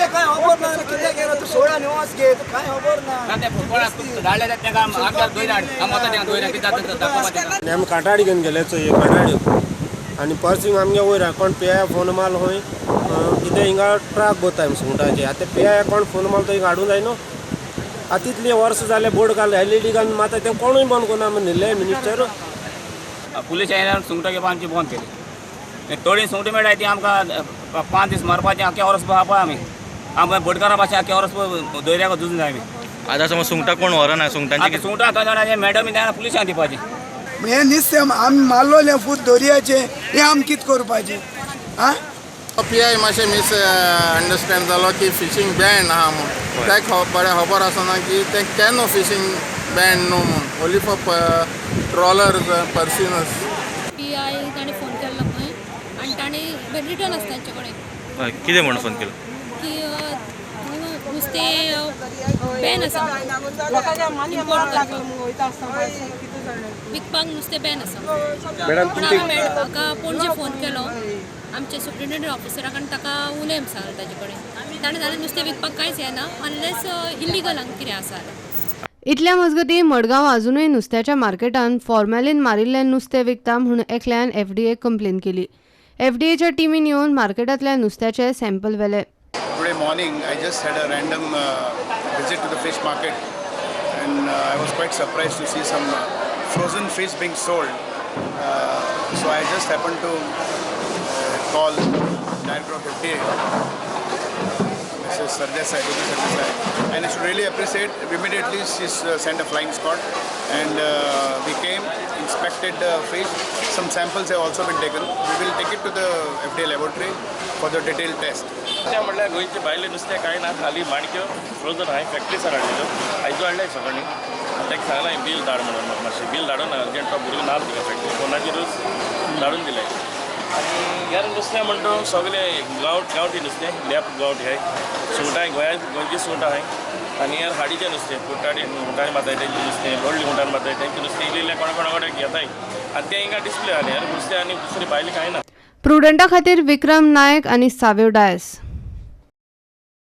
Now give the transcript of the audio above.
आपल्याक कांय खबर ना कितें केलां तूं सोड आनी वच गे तुका कांय खबर ना. आनी आमी काटाडी घेवन गेले चोय काटाड्यो आनी पर्सिंग आमगे वयर कोण पेया फोन मारलो खंय कितें हिंगा ट्रक भरता आमी सुंगटाचे. आतां पेया कोण फोन मारलो तो हिंगा हाडूंक जाय न्हू. आतां तितली वर्सां जालें बोर्ड घाल एलईडी घालून मात तें कोणूय बंद करना न्हिल्ले मिनिस्टर. पुलीस आयल्यार सुंगटां घेवपा आमची बंद केली. थोडीं सुंगटां मेळटाय ती आमकां 5 दीस मारपाचें आख्या वर्स पळय आमी आमकां बोटकारा भाशेन आख्या वर्स दर्याक झुजून जाय आमी. आतां समज सुंगटां कोण व्हरना सुंगटांची सुंगटां खंय जाणां मॅडम पुलिसांक दिवपाचें. हें नुस्तें आमी मारलोलें फूत दर्याचें हें आमी कितें करपाचें आं. पी I मातशें मिस अंडरस्टँड जालो की फिशींग बॅन आहा म्हूण. तें बरें खबर आसना की तें कॅनो फिशींग बॅन न्हू म्हूण, only for trawlers purse seiners. P I ताणें फोन केल्लो खंय आनी ताणें रिटर्न आसा तांचे कडेन. कितें म्हूण फोन केलो? की नुस्तें बॅन आसा इम्पोर्ट करपाक, विकपाक नुस्तें बॅन आसा. पूण हांवें म्हाका पणजे फोन केलो आमच्या सुप्रिटेंडंट ऑफिसराक आनी ताका उलय म्हण सांगलें ताजे कडेन. ताणें सांगलें नुस्तें विकपाक कांयच येना अनलेस इल्लिगल हांगा कितें आसा जाल्यार. इतल्या मजगतीं मडगांव अजुनूय नुस्त्याच्या मार्केटांत फॉर्मेलीन मारिल्लें नुस्तें विकता म्हूण एकल्यान एफडीएक कंप्लेन केली. एफडीएच्या टिमीन येवन मार्केटांतल्या नुस्त्याचे सॅम्पल व्हेले. Today morning I just had a random visit to the fish market and I was quite surprised to see some frozen fish being sold. So I just happened to call Director of FDA, Mrs. Sardesai, Dr. Sardesai, and I should really appreciate immediately she sent a flying squad and we came, inspected the fish. Some samples have also been taken. We will take it to the FDA laboratory for the detailed test. नुस्तें म्हणल्यार गोंयचें भायलें नुस्तें कांय ना, खाली माणक्यो frozen हांवें फॅक्टरी सार हाडलेल्यो, आयजो हाडले सगळ्यांनी. ताका सांगलां बील धाड म्हणून, म्हाका मातशें बील धाडून अर्जंट तो भुरगो ना तिका फॅक्टरी फोनाचेरूच धाडून दिलें. आनी ह्या नुस्तें म्हणटा सगळें गांवठी नुस्तें, लेप गांवठी आहाय, सुंगटां गोंया गोंयची सुंगटां आहाय. आनी ह्या हाडीचें नुस्तें कुट्टाडी हुंटांनी मारताय तेंचें नुस्तें, व्हडलीं हुंटान मारताय तेंचें नुस्तें इल्लें इल्लें कोणा कोणा कडेन घेताय आनी तें हिंगा डिस्प्ले जालें. नुस्तें आनी दुसरें भायलें कांय ना. प्रुडंटा खातीर विक्रम नायक आनी साव्यो डायस.